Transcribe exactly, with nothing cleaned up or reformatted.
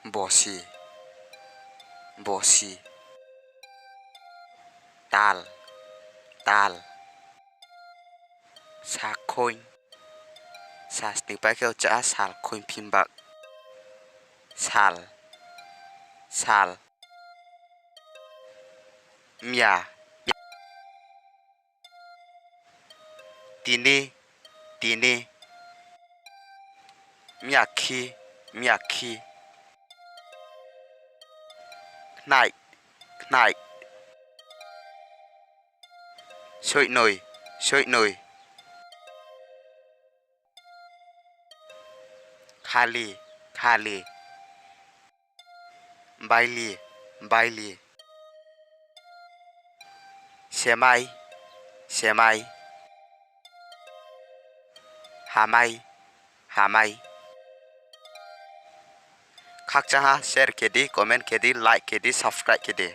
Bosi, bosi. Tal, tal. Sakhoing. Sasni pai khe uchah ha salkhoing phimbak. Sal, sal. Mya, tini, tini. Myakhi, myakhi. Khnaih, khnaih. Soihnoi, soihnoi. Khali, khali. Baili, baili. Semai, semai. Hamai, hamai. Khakchang ha share khe di, comment khe di, like khe di, subscribe khe di.